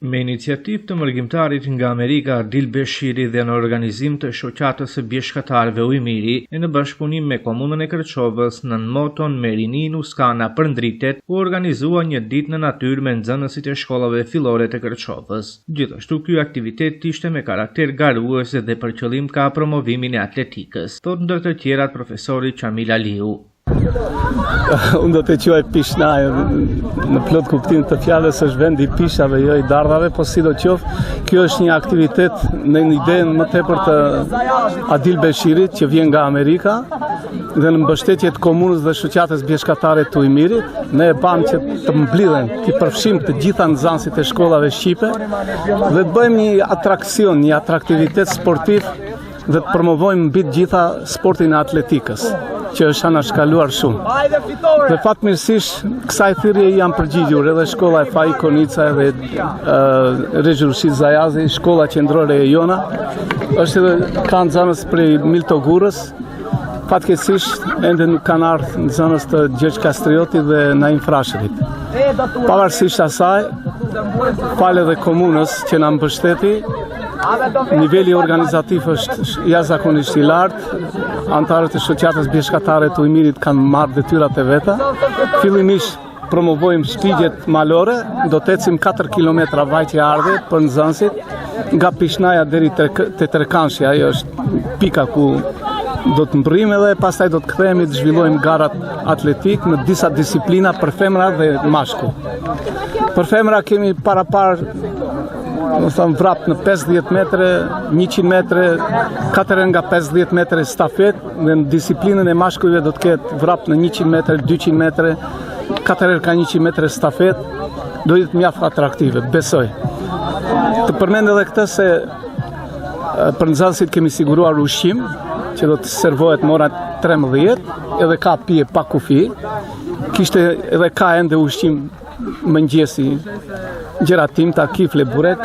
Me iniciativë të mërgimtarit nga Amerika Adil Beshiri dhe në organizim të Shoqatës së Bjeshkatarëve Ujmiri e në bashkëpunim me Komunën e Kërçovës nën moton Me rininë Uskana përndritet u organizua një ditë në natyrë me nxënësit e shkollave fillore të Kërçovës. Gjithashtu ky aktivitet ishte me karakter garues dhe për qëllim ka promovimin e atletikës, thotë ndër të tjerat profesori Qamil Aliu. Unë do të quaj pishnajë në plot kuptim të fjalës është vendi i pishave, jo i dardhave, po sido qoftë, kjo është një aktivitet në një idenë më tepër të Adil Beshirit që vjen nga Amerika dhe në mbështetje të komunës dhe shoqatës bjeshkatare të Ujmirit, ne e bamë që të mblidhen, të përfshijmë të gjitha nxënësit e shkollave shqipe dhe të bëjmë një atraksion, një atraktivitet sportiv dhe të promovojmë mbi të gjitha sportin e atletikës, që është anashkaluar shumë. Dhe fatmirësisht kësaj thirrje i janë përgjigjur edhe shkolla e Faik Konica edhe uh, Rexhë Rushit Zajazi, shkolla qendrore e jona, është edhe ka nxënës prej Miltogurës, Fatkeqësisht ende nuk kanë ardhur nxënës të Gjergj Kastriotit dhe Naim Frashërit. Pavarësisht asaj, falë edhe komunës që na mbështeti, niveli organizativ është jashtëzakonisht i lartë. Anëtarët e shoqatës bjeshkatare të Ujmirit kanë marrë detyrat e veta. Fillimisht promovojmë shtigjet malore, do të ecim 4 km vajtje ardhje për nxënësit, nga Pishnaja deri te, te Trekanshi, ajo është pika ku do të mbërrijmë edhe pastaj do të kthehemi të zhvillojmë garat atletik në disa disiplina për femra dhe mashkuj. Për femra kemi paraparë domethënë vrap në 50 metre, 100 metre, 4 nga 50 metre stafet, Dhe në disiplinën e mashkujve do të ketë vrap në 100 metre, 200 metre, 4 herë ka 100 metre stafet, do jetë mjaft atraktive, besoj. Të përmend edhe këtë se për nxënësit kemi siguruar ushqim që do të servohet në ora 13, edhe ka pije pa kufi. Kishte edhe ka ende ushqim mëngjesi gjëra t'imta, kifle, burek,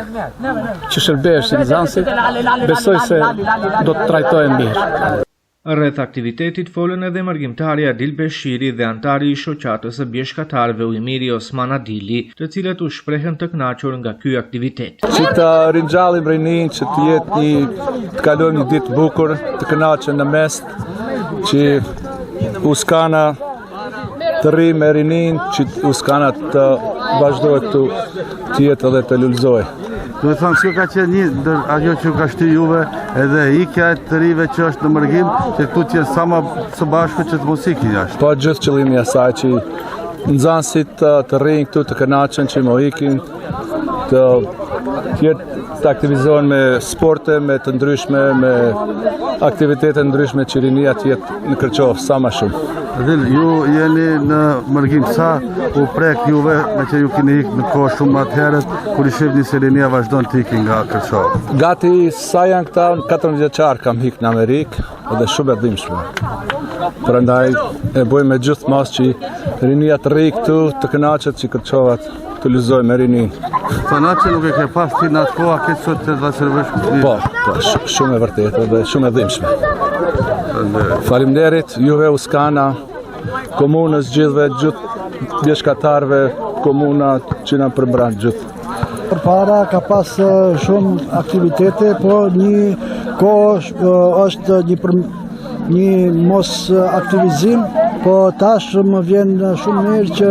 që shërbeheshin nxënësit, besoj se do të trajtohen mirë. Rreth aktivitetit folën edhe mërgimtari Adil Beshiri dhe anëtari i Shoqatës së Bjeshkatarëve Ujmiri Osman Adili, të cilët u shprehën të kënaqur nga ky aktivitet. Që të ringjallim rininë, që të jetë një, të kalojmë një ditë bukur, të kënaqen në mes, që Uskana të rri me rininë që Uskana të vazhdojë këtu të jetë edhe të lulëzojë. Domethënë, kjo ka qenë një ndër ajo që ka shty juve edhe ikja e të rive që është në mërgim, që këtu të jenë sa ma së bashku që të mos ikin jashtë. Po gjithë qëllimi i asaj që nxënësit të, të rrinë këtu të kënaqen që mo ikin, të jetë të aktivizohen me sporte, me të ndryshme, me aktivitete të ndryshme që rinia të jetë në Kërçovë sa ma shumë. Adil, ju jeni në mërgim sa u prek juve me që ju keni ikë në kohë shumë më herët, kur i shihni se rinia vazhdon të ikin nga Kërçova. Gati sa janë këta, 14 vjeçar kam hik në Amerikë, edhe shumë e dhimbshme. Prandaj e bëjmë me gjithë masë që rinia të rri këtu, të kënaqet që Kërçova të lulëzojë me rininë. Thonë që nuk e ke pas ti në atë kohë, a këtë sot të të servesh këtë Po, po, shumë e vërtetë dhe shumë e dhimbshme. Faleminderit juve Uskana, komunës gjithëve, gjithë bjeshkatarëve, komuna që na përbran gjithë. Përpara ka pas shumë aktivitete, po një kohë është një për, një mos aktivizim, po tash më vjen shumë mirë që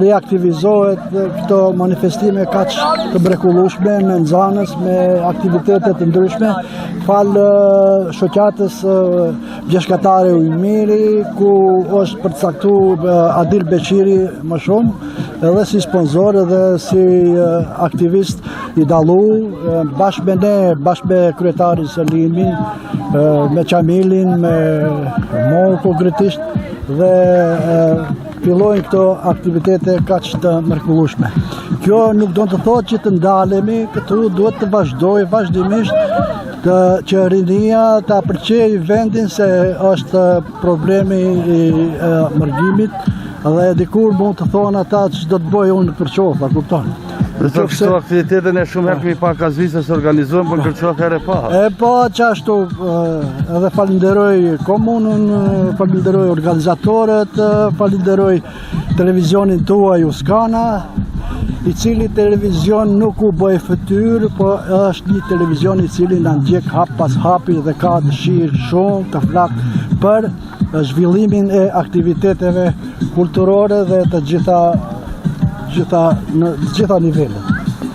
reaktivizohet këto manifestime kaq të mrekullueshme me nxanës, me aktivitete të ndryshme, falë shoqatës Bjeshkatare Ujmiri, ku është përcaktu Adil Beqiri më shumë, edhe si sponsor edhe si aktivist i dallu, bashkë me ne, bashkë me kryetarin Selimin, me Qamilin, me mu konkretisht, dhe fillojnë këto aktivitete kaq të mrekullueshme. Kjo nuk do të thotë që të ndalemi, këtu duhet të vazhdojë vazhdimisht të që rinia ta pëlqejë vendin se është problemi i e, mërgimit dhe dikur mund të thonë ata që do të bëj unë në Kërçovë, a kupton? Dhe të këto aktivitete ne shumë herë kemi pa ka Zvicër se organizojmë, por në Kërçovë herë e pa. E po, qashtu, edhe falenderoj komunën, falenderoj organizatorët, falenderoj televizionin tuaj Uskana. i cili televizion nuk u bëj fytyrë, po është një televizion i cili na ndjek hap pas hapi dhe ka dëshirë shumë të flaktë për zhvillimin e aktiviteteve kulturore dhe të gjitha gjitha në të gjitha nivelet.